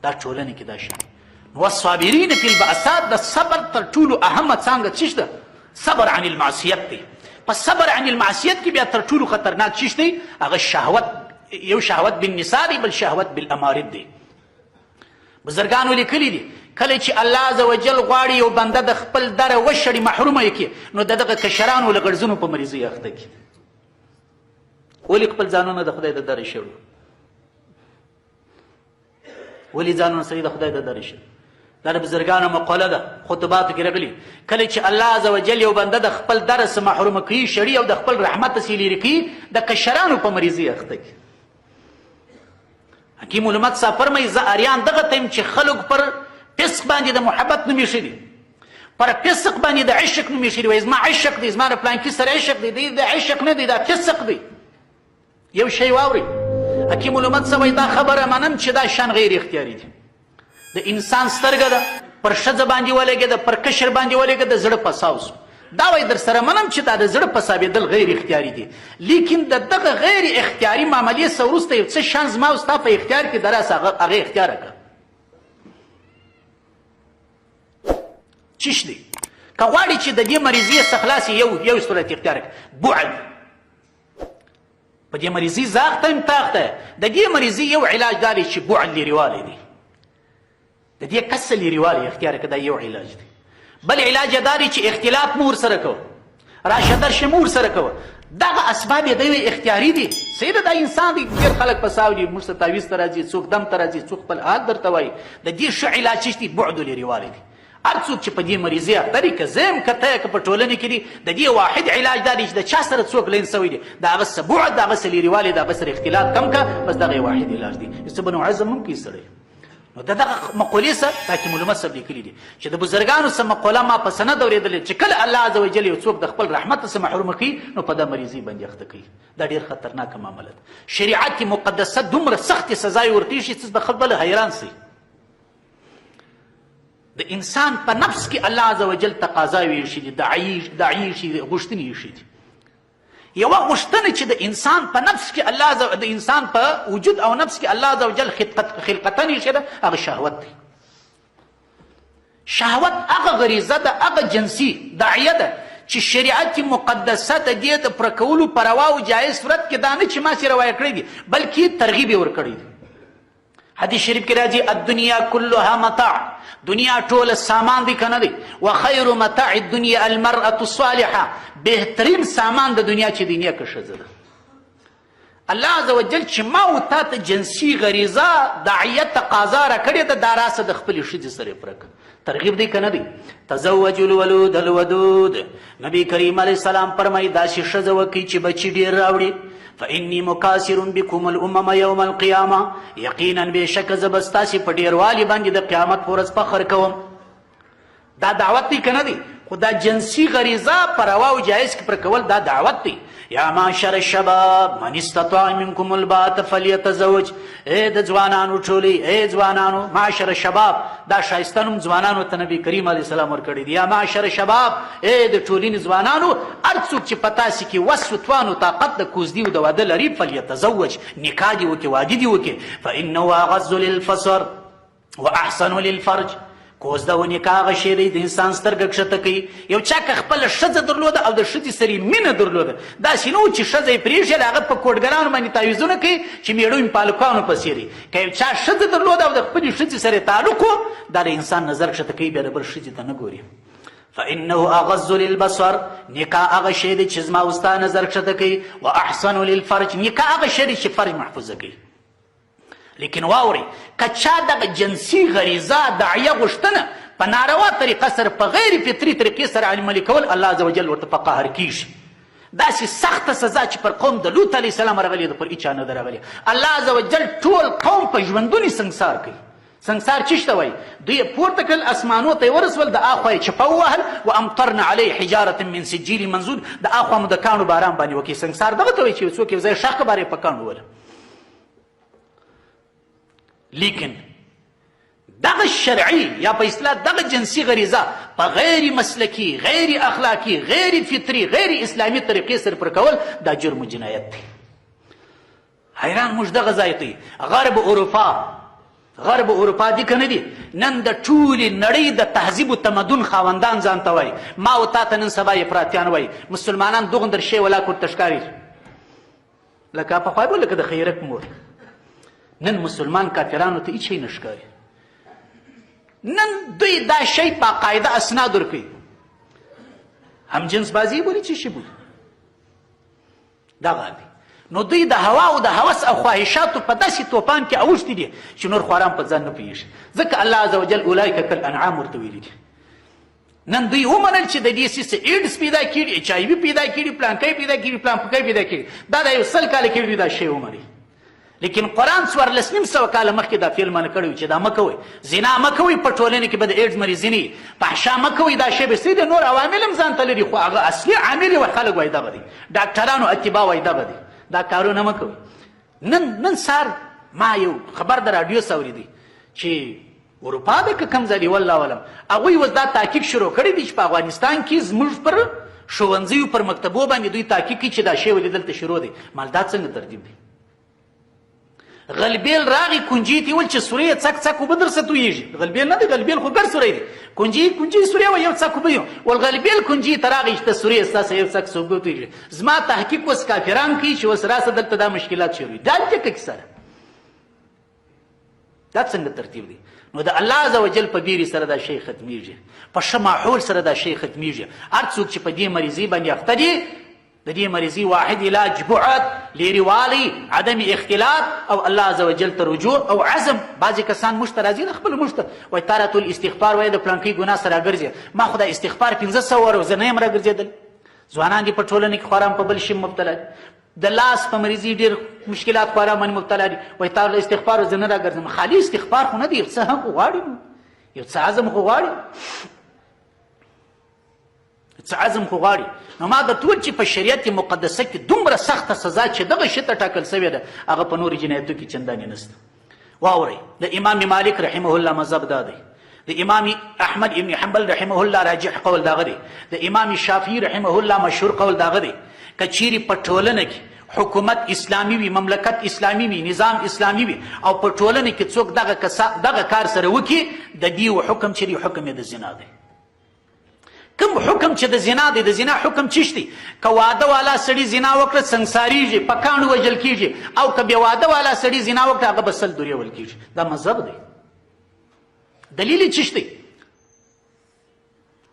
دا ټولنه کې دا شی. والصابرین فی البأساء، د صبر تر ټولو اهمه څانګه څه ده؟ صبر عن المعصیت دی. په صبر عن المعصیت کې بیا تر ټولو خطرناک څه دی؟ هغه شهوت، یو شهوت بالنساء دی، بل شهوت بالامارد دی. بزرګانو لیکلي دي، کله چې الله عز وجل غواړي یو بنده د خپل دره وشړي، محرومه یې کړي، نو د دغه کشرانو له غړزونو په مریضۍ اخته کړي. ولې خپل ځانونه د خدای د دره شړو؟ ولې ځانونه سړي د خدای د دره شړو؟ دا د بزرګانو مقوله ده، خطباتو کې راغلي، کله چې الله عز وجل یو بنده د خپل درس محروم کوي، شړي او د خپل رحمت څخه لیرې کوي، د کشرانو په مریضۍ اخته کړي. حکیم الامت صاحب فرمایي، زه اریان دغه ته یم چې خلک پر فسق باندې د محبت نوم ایښي دي، پر فسق باندې د عشق نوم ایښي دي. وایي زما عشق دی، زما د پلانکي سره عشق دی. دی د عشق نه دی، دا فسق دی. یو شی واورئ، حکیم الامت صاحب وایي، دا خبره منم چې دا شان غیر اختیاري دي. د انسان سترګه ده پر ښځه باندې ولګېده، پر کشر باندې ولګېده، زړه پساو سو. دا وایي در سره منم چې دا د زړه پساوېدل غیر اختیاري دي، لیکن د دغه غیر اختیاري معاملې څخه وروسته یو څه شان زما او ستا په اختیار کې دراسه، هغه اختیار کړه. چش دی که غواړي چې د دې مریضي څخه خلاص یو یو صورت اختیار کړه، بعد. په دې مریضي زه اخته یم، ته اخته. د دې مریضي یو علاج دا دی چې بعد لیرېوالی دی، د دې کس لیرېوالی اختیار کړه، دا یو علاج دی. بل علاج دا دی چې اختلاط مو ورسره کوه، راشه درشه مو ورسره کوه. دغه اسباب یې دی اختیاري دي. صحیح ده، دا انسان دی، ډېر خلک په ساو دي، موږ ته تعویذ ته راځي، څوک دم ته راځي، څوک خپل حال درته وایي. د دې ښه علاج څه دی؟ بعد لیرېوالی دی. هر څوک چې په دې مریضي اخته دي، که زه یم که ته که په ټولنې کې دي، د دې واحد علاج دا دی چې د چا سره څوک لین سوی دی، د هغه څه بعد، د هغه څه لیرېوالی، د هغه سره اختلاط کم که، بس دغه یو واحد علاج دی. یو څه به نو عزم هم کوي سړی. نو د دغه مقولې سره دا حکیم الامت صاحب لیکلي دي چې د بزرګانو څه مقوله ما په سند اورېدلې چې کله الله عز وجل یو څوک د خپل رحمت څخه محروم کوي، نو په دا مریضي باندې اخته کوي. دا ډېر خطرناکه معامله ده. شریعت مقدسه دومره سختې سزا یې ورته ایښې چې د خپل حیران سي. د انسان په نفس کې الله عز وجل تقاضاوې ایښې دي، داعي ایښې دي، غوښتنې ایښې دي. یوه غوښتنه چې د انسان په نفس کې الله عز د انسان په وجود او نفس کې الله عز وجل خلقتا ایښې ده، هغه شهوت دی. شهوت هغه غریزه ده، هغه جنسي داعیه ده چې شریعت مقدسه د دې د پوره کولو په روا او جایز صورت کې دا نه چې ما سې روا کړی دي، بلکې ترغیب یې ورکړی دی. حدیث شریف کې راځي، الدنیا كلها متاع، دنیا ټول سامان دی کنه دی، وخیر متاع الدنیا المرأة الصالحه، بهترین سامان د دنیا چې دنیا کې ښځه ده. الله عز وجل چې ما او تا ته جنسي غریزه داعیه تقاضا را کړې ده، دا راسه د خپلې ښځې سره پوره کړه. ترغیب دی کنه دی؟ تزوج الولود الودود، نبی کریم علیه السلام فرمایي داسې ښځه وکړئ چې بچي ډېر راوړي. فإني مکاثر بكم الأمم يوم القيامة، یقینا بېشکه زه به ستاسې په ډېروالي باندې د قیامت په ورځ فخر کوم. دا دعوت دی کنه دی؟ خو دا جنسي غریزه په روا او جایز کې پر کول دا دعوت دی. یا معاشر الشباب من استطاع منکم الباءة فلیتزوج، اے د ځوانانو ټولې، اے ځوانانو، معاشر الشباب دا ښایسته نوم ځوانانو ته نبی کریم علیه السلام ورکړی دی. یا معاشر الشباب، اے د ټولنې ځوانانو، هر څوک چې په تاسې کې وس و توان و طاقت د کوزدي او د واده لري، فلیتزوج، نکاح دې وکړي، واده دې وکړي. فانه اغض للفصر واحسن للفرج، کوزده و نکاح هغه شی دی د انسان سترګه کښته کوي. یو چا که خپله ښځه درلوده او د ښځې سره یې مینه درلوده، داسې نه و چې ښځه یې پرېښې ده، هغه په کوډګرانو باندې تعویذونه کوي چې مېړه مې په هلکانو پسې دی. که یو چا ښځه درلوده او د خپلې ښځې سره یې تعلق و، دا د انسان نظر کښته کوي، بیا د بل ښځې ته نه ګوري. فانه اغض للبصر، نکاح هغه شی دی چې زما او ستا نظر کښته کوي. واحسن للفرج، نکاح هغه شی دی چې فرج محفوظه کوي. لیکن واورئ، که چا دغه جنسي غریزه داعیه غوښتنه په ناروا طریقه سره په غیر فطري طریقې سره عملي کول، الله عز وجل ورته په قهر کیږي. داسې سخته سزا چې پر قوم د لوط علیه السلام راغلې ده، پر هیچا نه ده راغلې. الله عز وجل ټول قوم په ژوندوني سنګسار کوي. سنګسار چی ته وایي؟ دوی یې پورته کړل، اسمانو ته یې ورسول، د اخوا یې چپه ووهل، وامطرنا علیه حجارة من سجیل منضود، د اخوا مو د کاڼو باران باندې وکړي. سنګسار دغه ته وایي چې یو څوک یو ځای ښخ بار یې په کاڼو وله. لیکن دغه شرعي یا په اصطلاح دغه جنسي غریزه په غیر مسلکی، غیر اخلاقی، غیر فطری، غیر اسلامي طریقې سره پر کول دا جرم و جنایت دی. حیران موږ دغه ځای ته غرب اروپا غرب اروپا دي کنه دي، نن د ټولې نړۍ د تهذیب و تمدن خاوندان ځان ته وایي، ما او تا ته نن سبا افراطیان وایي. مسلمانان دغوندر شی ولاک ورته ښکاري لکه پخوا به لکه د خیرک مور. نن مسلمان کافرانو ته هیڅ شی نه ښکاري. نن دوی دا شی په قاعده اسناد ورکوي، هم جنس بازی بولي چې شي بولي دغه دی. نو دوی د هوا او د هوس او خواهشاتو په داسې توپان کې اوښتي دي چې نور خواران په ځان نه پوهېږي، ځکه الله عز وجل اولئک کالانعام ورته ویلي دي. نن دوی ومنل چې د دې څه ایډز پیدا کړي، اچ آی وي پیدا کړي، پلانکی پیدا کړي، پلانکی پیدا کړي، دا د یو 100 کاله کې دوی دا شی ومني. لیکن قرآن 1450 کاله مخکې دا فعل منع کړی چې دا مه کوئ، زنا مه کوئ، په ټولنې کې به د ایډز مریضي نه وي، فحشا مه کوئ، دا شی به څه دی، نور عوامل هم ځان ته لري، خو هغه اصلي عامل یې خلک وایي دغه دی، ډاکټرانو اتباع وایي دغه دی، دا کارونه مه کوئ. نن سهار ما یو خبر د راډیو څخه اورېدی چې اروپا ده که کوم ځای دی والله اعلم، هغوی اوس دا تحقیق شروع کړی دی چې په افغانستان کې زموږ پر ښوونځیو پر مکتبو باندې دوی تحقیق کوي چې دا شی ولې دلته شروع دی. مال دا څنګه ترتیب دی؟ غلبیل راغی کنجی ته ول چې سورې څک څک وبه درسه تویږي. غلبیل نه دی، غلبیل خو ګر سورې دی، کنجی کنجی سورې و یو څک وبه یو ول غلبیل کنجی ته راغی چې سورې ستاسو یو څک وبه تویږي. زما تحقیق اوس کافران کوي چې اوس راسه دلته دا مشکلات شروع دي. دا څه کیسه ده؟ دا څنګه ترتیب دی؟ نو د الله عز وجل په بیرې سره دا شی ختمیږي، په ښه ماحول سره دا شی ختمیږي. هر څوک چې په دې مریضي باندې اخته دي، د دې مریضي واحد علاج بعد، لیرېوالی، عدم اختلاط او الله عز وجل ته رجوع او عزم. بعضې کسان موږ ته راځي، خپل موږ ته وایي تا راته استغفار وایي، د پلانکۍ ګناه سره راګرځې، ما خو دا استغفار 500 واره زه نه یم راګرځېدلی. ځوانان دي په ټولنه کې خورا په بل شي مبتلا دي، د لاس په مریضي ډېر مشکلات خورا باندې مبتلا دي، وایي تا له استغفار زه نه راګرځم. خالي استغفار خو نه دی، یو څه هم خو غواړي، یو څه عزم خو غواړي، څه عزم خو غواړي. نو ما درته وویل چې په شریعت مقدسه کې دومره سخته سزا چې دغه شي ته ټاکل سوې ده، هغه په نورو جنایتو کې چندانې نشته. واورئ، د امام مالک رحمه الله مذهب دا دی، د امام احمد ابن حنبل رحمه الله راجح قول داغه دی، د امام شافعي رحمه الله مشهور قول داغه دی، که چیرې په ټولنه کې حکومت اسلامي وي، مملکت اسلامي وي، نظام اسلامي وي، او په ټولنه کې څوک دغه کار سره وکړي، د دې حکم چې دی حکم یې د زنا دی. کوم حکم چې د زنا دی، د زنا حکم چی دی؟ که واده والا سړي زنا وکړه سنګساریږي، په کاڼو وژل کیږي، او که بې واده والا سړي زنا وکړه هغه به 100 دورې وهل کیږي. دا مذهب دی. دلیل یې چی دی؟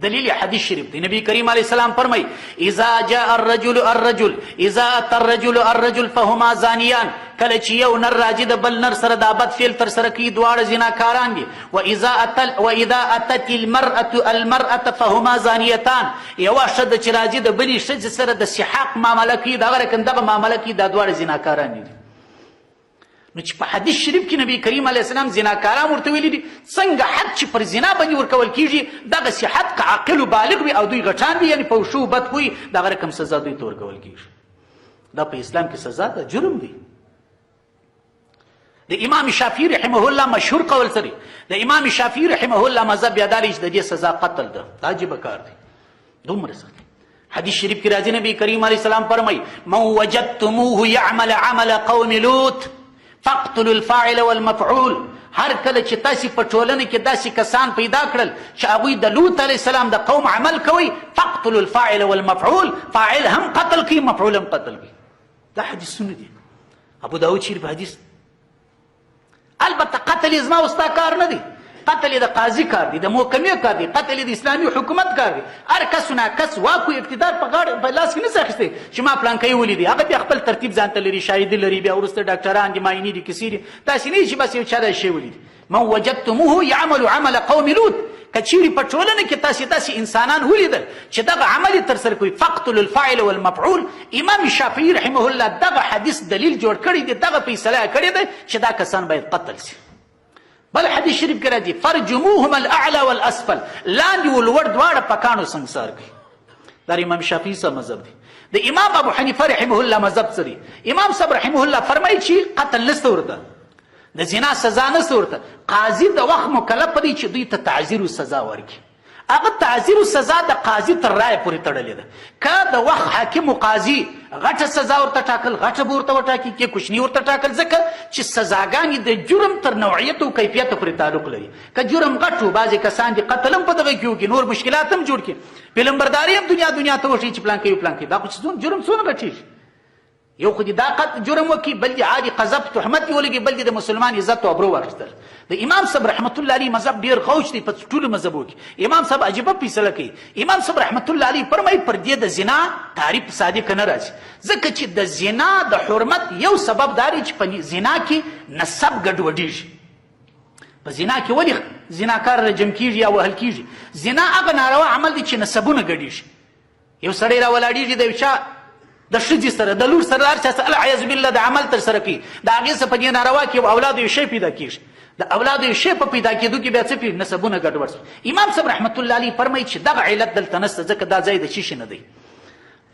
دلیل حدیث شریف دی. نبی کریم علیه السلام فرمای اذا جاء الرجل الرجل اذا اتى الرجل الرجل فهما زانیان، کله چې یو نر راځي د بل نر سره دا بد فعل تر سره کوي، دواړه زناکاران دي. واذا اتت المرأة المرأة فهما زانیتان، یوه ښځه چې راځي د بلې ښځې سره د سحاق معامله کوي، دغه رقم دغه معامله کوي، دا دواړه زناکاران دي. نو چې په حدیث شریف کې نبی کریم علیه السلام زناکاران ورته ویلي دي، څنګه حد چې پر زنا باندې ورکول کیږي، دغسې حد که عاقل و بالغ وي او دوی غټان وي، یعنې په ښه و بد پوه، دغه رقم سزا دوی ته ورکول کیږي. دا په اسلام کې سزا ده، جرم دی. د امام شافعي رحمه الله مشهور قول څه دی؟ د امام شافعي رحمه الله مذهب بیا دا دی چې د دې سزا قتل ده. دا عجیبه کار دی، دومره سخت دی. حدیث شریف کې راځي، نبی کریم علیه السلام فرمایي من وجدتموه يعمل عمل قوم لوط فاقتلوا الفاعل والمفعول. هر کله چې تاسو په ټولنه کې داسې کسان پیدا کړل چې هغوی د لوط علیه السلام د قوم عمل کوي، فاقتلوا الفاعل والمفعول، فاعل هم قتل کوي، مفعول هم قتل کوي. دا حدیثونه دي، ابو داود شریف حدیث. البته قتل یې زما او ستا کار نه دی، قتل یې د قاضي کار دی، د محکمې کار دی، قتل یې د اسلامي حکومت کار دی. هر کس نا کس واک و اقتدار په غاړه په لاس کې نه شي اخیستی چې ما پلانکی ولیدی، هغه بیا خپل ترتیب ځان ته لري، شاهدي لري، بیا وروسته ډاکټران دي، معاینې دي، کیسې دي. داسې نه چې بس یو چا دا شی ولیدی. من وجدتموه يعمل عمل قوم لوط، که چیرې په ټولنه کې تاسې داسې انسانان ولیدل چې دغه عمل یې ترسره کوي، فاقتلوا الفاعل والمفعول. امام شافعي رحمه الله دغه حدیث دلیل جوړ کړی دی، دغه فیصله یې کړې ده چې دا کسان باید قتل شي. بل حدیث شریف کې راځي فرجموهم الاعلى والاسفل، لاندې و لوړ دواړه په کاڼو سنګسار کوي. دا امام شافعي صاحب مذهب دی. د امام ابو حنیفه رحمه الله مذهب څه دی؟ امام صاحب رحمه الله فرمایي چې قتل نشته ورته، د زنا سزا نشته ورته، قاضي د وخت مکلف دی چې دوی ته تعذیر او سزا ورکړي. هغه تعزیر او سزا د قاضي تر رایې پورې تړلې ده. که د وخت حاکم او قاضي غټه سزا ورته ټاکل، غټه به ورته وټاکي، که کوچني ورته ټاکل، ځکه چې سزاګانې د جرم تر نوعیت او کیفیت پورې تعلق لري. که جرم غټ و، بعضې کسان دې قتل هم په دغه کې وکړي، نور مشکلات هم جوړ کړي، فلم برداري هم دنیا دنیا ته وښیي چې پلانکی او پلانکی، دا خو چې جرم څونه غټېږي. یو خو دې دا قتل جرم وکړي، بل دې عادي قذف تهمت دې ولګي، بل دې د مسلمان عزت او ابرو واخیستل. د امام صاحب رحمت الله علیه مذهب ډیر غوچ دی په ټولو مذهبو کې. امام صاحب عجیبه فیصله کوي. امام صاحب رحمت الله علیه فرمایي پر دې د زنا تعریف صادق نه راځي، ځکه چې د زنا د حرمت یو سبب دا دی چې په زنا کې نسب ګډوډیږي. په زنا کې ولې زناکار رجم کیږي یا وهل کیږي؟ زنا هغه ناروا عمل دی چې نسبونه ګډیږي. یو سړی را ولاړیږي د یو چا د ښځې سره، د لور سره، هر چا سره العیاذ بالله د عمل تر سره کوي، د هغې څخه په دې ناروا کې اولاد یو شی پیدا کیږي. د اولاد یو شی په پیدا کېدو کې بیا څه پیږي؟ نسبونه ګډوډ شي. امام صاحب رحمت الله علیه فرمایي چې دغه علت دلته نشته، ځکه دا ځای د چی شي نه دی،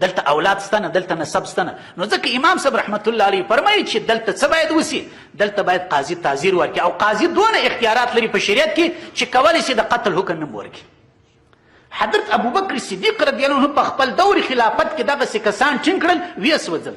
دلته اولاد شته نه، دلته نسب شته نه. نو ځکه امام صاحب رحمت الله علیه فرمایي چې دلته څه باید وسی؟ دلته باید قاضي تعزیر ورکړي، او قاضي دونه اختیارات لري په شریعت کې چې کولی شي د قتل حکم هم ورکړي. حضرت ابوبکر صدیق رضی الله عنه په خپل دور خلافت کې دغسې کسان ټینګ کړل، ویې سوځل.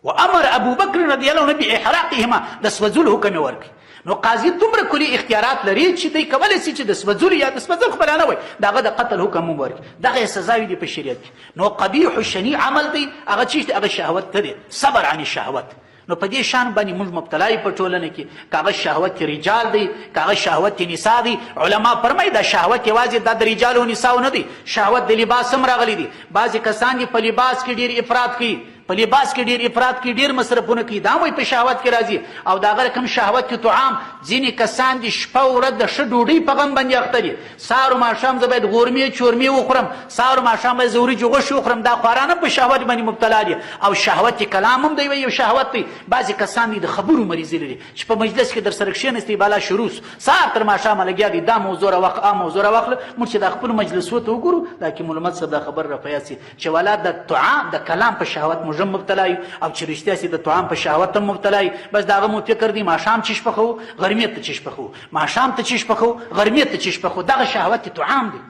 وامر ابوبکر رضی الله عنه باحراقهما، د سوځلو حکم یې ورکړ. نو قاضي دومره کلي اختیارات لري چې دی کولی شي چې د سوځلو یا د سوځل خو بلا نه وایي، د هغه د قتل حکم هم ورکړي. دغه یې سزاوې دي په شریعت کې. نو قبیح شنیع عمل دی، هغه چې دی هغه شهوت ته دی، صبر عن شهوت. نو په دې شان باندې موږ مبتلا یو په ټولنه کې، که هغه شهوت رجال دی، که هغه شهوت نساء دی. علما فرمایي دا شهوت یوازې دا د رجالو او نساو نه دی، شهوت د لباس هم راغلی دی. بعضې کسان دي په لباس کې ډېر افراط کوي، په لباس کې ډېر افراط کوي، ډېر مصرفونه کوي، دا هم وایي په شهوت کې راځي. او د هغه رقم شهوت کې طعام، ځینې کسان دي شپه ورځ د ښه ډوډۍ په غم باندې اخته دي، سهار و ماښام زه باید غورمې چورمې وخورم، سهار و ماښام باید زه وریجې غوښې وخورم، دا خواران هم په شهوت باندې مبتلا دي. او شهوت کلام هم دی یو شهوت دی. بعضې کسان دي د خبرو مریضي لري چې په مجلس کې در سره کښېنستي بالا شروع سو، سهار تر ماښامه لګیا دي، دا موضوع راواخله، آ موضوع راواخله. موږ چې دا خپلو مجلسو ته وګورو، دا حکیم الامت صاحب دا خبره را په یاد سي چې والا د طعام د کلام په شهوت موږ هم مبتلا یو، او چې رښتیا سي د طعام په شهوت هم مبتلا یو. بس د هغه مو فکر دی ماښام چیش پخوو، غرمې ته چیش پخوو، ماښام ته چیش پخوو، غرمې ته چیش پخوو. دغه شهوت طعام دی.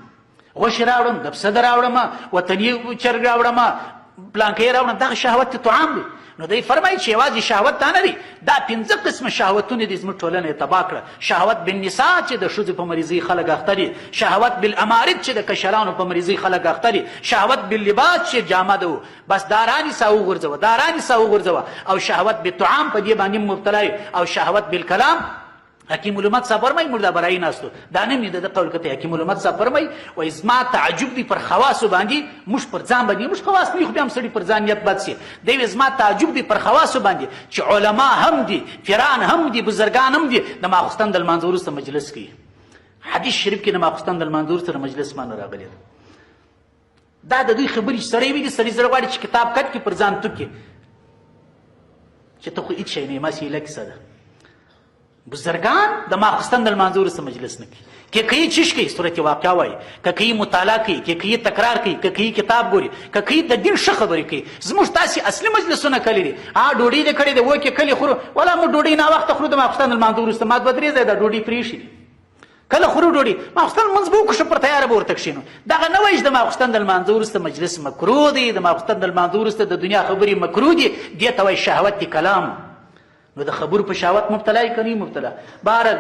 غوښې راوړم، د پسه راوړم، وطني چرګ راوړم، پلانکی راوړم، دغه شهوت طعام دی. نو دی فرمایي چې یوازې شهوت دا نه دی، دا پنځه قسمه شهوتونه دي زموږ ټولنه یې تباه کړه. شهوت بالنساء چې د ښځو په مریضۍ خلک اخته دي، شهوت بالامارت چې د کشرانو په مریضۍ خلک اخته دي، شهوت باللباس چې جامه ده بس دا رانیسه وغورځوه، دا رانیسه وغورځوه، او شهوت بالطعام په دې باندې مبتلا یو، او شهوت بالکلام. حکیم الامت صاحب فرمایي، موږ دا برایي ناستو دا نه مې د ده قول کته. حکیم الامت صاحب فرمایي وایي زما تعجب دی پر خواصو باندې، موږ پر ځان باندې، موږ خواص نه، خو بیا هم سړي پر ځان نیت بد سي. دی وایي زما تعجب دی پر خواصو باندې چې علما هم دي، پیران هم دي، بزرګان هم دي، د ماخوستن د لمانځه وروسته مجلس کوي. حدیث شریف کې د ماخوستن د لمانځه وروسته د مجلس معنی راغلی ده. دا د دوی خبرې چې سړی ویني، سړي زړه غواړي چې کتاب کټ کړي، پر ځان توکي چې ته خو هېڅ شی نه یې، ما سې هیله کیسه ده. بزرګان د ماخوستن د لمانځه وروسته مجلس نه کوي، که کوي چش کوي، صورت واقعه وایي، که کوي مطالعه کوي، که کوي تکرار کوي، که کوي کتاب ګوري، که کوي د دین ښه خبرې کوي. زموږ تاسې اصلي مجلسونه کلي دي، ها ډوډۍ دې کړې ده، وکې کلي خورو، ولا موږ ډوډۍ ناوخته خورو د ماخوستن د لمانځه وروسته، ما دوه درې ځایه دا ډوډۍ پرېښې دي. کله خورو ډوډۍ ماخوستن لمونځ به وکړو، پر تیاره به ورته کښېنو. دغه نه وایي چې د ماخوستن د لمانځه وروسته مجلس مکروه دی، د ماخوستن د لمانځه وروسته د دنیا خبرې مکروه دي، دې ته وایي شهوت کلام. نو د خبرو په شهوت مبتلا یې که نه مبتلا؟ بهرحال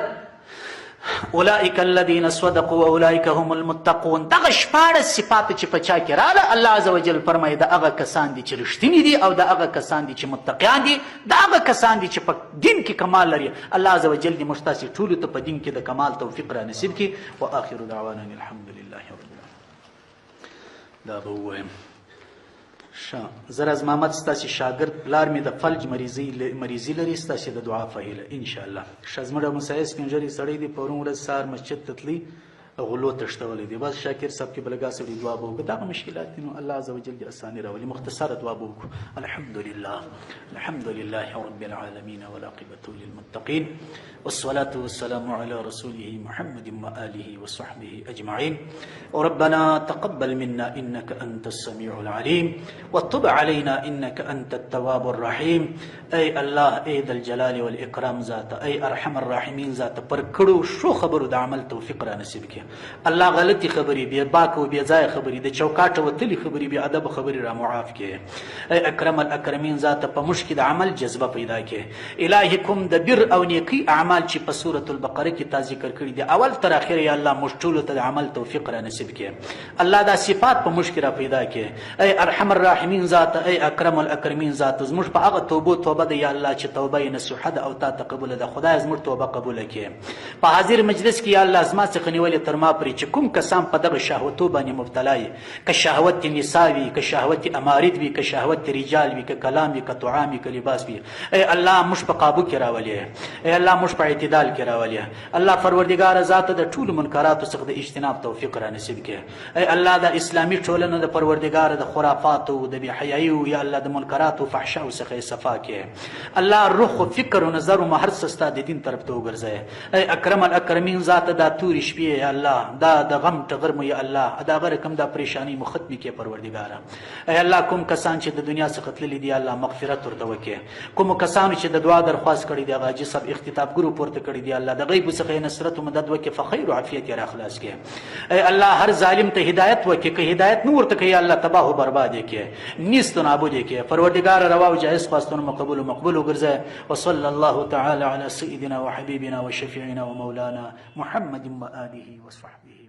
اولئک الذین صدقوا واولئک هم المتقون. دغه 16 صفات چې په چا کې رااله، الله عز وجل فرمایي د هغه کسان دي چې رښتیني دي، او د هغه کسان دي چې متقیان دي، د هغه کسان دي چې په دین کې کمال لري. الله عز وجل دې موږ تاسې ټولو ته په دین کې د کمال توفیق را نصیب کړي. واخر دعوانا الحمد لله رب العالمین. دا به ووایم. ښه زه راز محمد ستاسې شاګرد، پلار مې د فلج مریضي لري، ستاسې د دعا په هیله ان شاء الله. ښه زموږ همسایه سپین ږیری سړی دی، پرون ورځ سهار مسجد ته تللی غلو تښتولی دی. بس شاکر صاحب کې بلګا سړي دعا به وکړو. دغه مشکلات دي، نو الله عز وجل دې اساني راولي. مختصره دعا به وکړو. الحمد لله، الحمد لله رب العالمين والعاقبة للمتقين والصلاة والسلام على رسوله محمد وآله وصحبه أجمعين. ربنا تقبل منا إنك أنت السميع العليم وتب علينا إنك أنت التواب الرحيم. ای الله، ای ذا الجلال والإکرام ذات، ای ارحم الراحمین ذات، پر کړو شو خبرو د عمل توفیق را نصیب کړي. الله، غلطي خبرې، بې باک او بې ځای خبرې، د چوکاټه وتلي خبرې، بې ادب خبرې را معاف کړي. ای اکرم الاکرمین ذات، په موږ کې د عمل جذبه پیدا کړي. الهي، کوم د بر او نیکی اعمال چې په سورة البقره کې تا ذکر کړي دي، اول تر اخره، یا الله موږ ټولو ته د عمل توفیق را نصیب کړي. الله، دا صفات په موږ کې را پیدا کړي. ای ارحم الراحمین ذات، ای اکرم الاکرمین ذات، زموږ په هغه توبو توبه ده یا الله چې توبه یې نصوحه ده او تا ته قبوله ده. خدای، زموږ توبه قبوله کړي. په حاضر مجلس کې یا الله زما څخه نیولې تر ما پورې چې کوم کسان په دغه شهوتو باندې مبتلا وي، که شهوت نساء وي، که شهوت امارد وي، که شهوت رجال وي، که کلام وي، که طعام وي، که لباس وي، ای الله موږ په قابو کې راولي. ای الله موږ په اعتدال کې راولي. الله پروردګار ذات، د ټولو منکراتو څخه د اجتناب توفیق را نصیب کړي. ای الله، د اسلامي ټولنه د پروردګار د خرافاتو، د بې حیايي، یا الله د منکراتو، فحشاو څخه صفا کړي. الله، روح، فکر او نظر او هر څه ستا د دین طرف ته وګرځي. ای اکرم الاکرمین ذات، دا تورې شپې یا الله، دا د غم ټغر مو یا الله، دا غره کم دا پریشانی مو ختمې کړي پروردګار. ای الله، کوم کسان چې د دنیا څخه تللي دي، الله مغفرت ورته وکړي. کوم کسانو چې د دعا درخواست کړی دی، هغه حاجي صاحب اختطافګرو پورته کړی دی، الله د غیب څخه نصرت او مدد وکړي، فخیر او عافیت یې راخلاص کړي. ای الله، هر ظالم ته هدایت وکړي، که هدایت نه ورته کوي، الله تباه او برباد یې کړي، نیست و نابود یې کړي. پروردګار، روا او جایز خواستونه مو قبول او مقبول وګرځي. وصلى الله تعالى على سيدنا وحبيبنا وشفيعنا ومولانا محمد وآله وصحبه.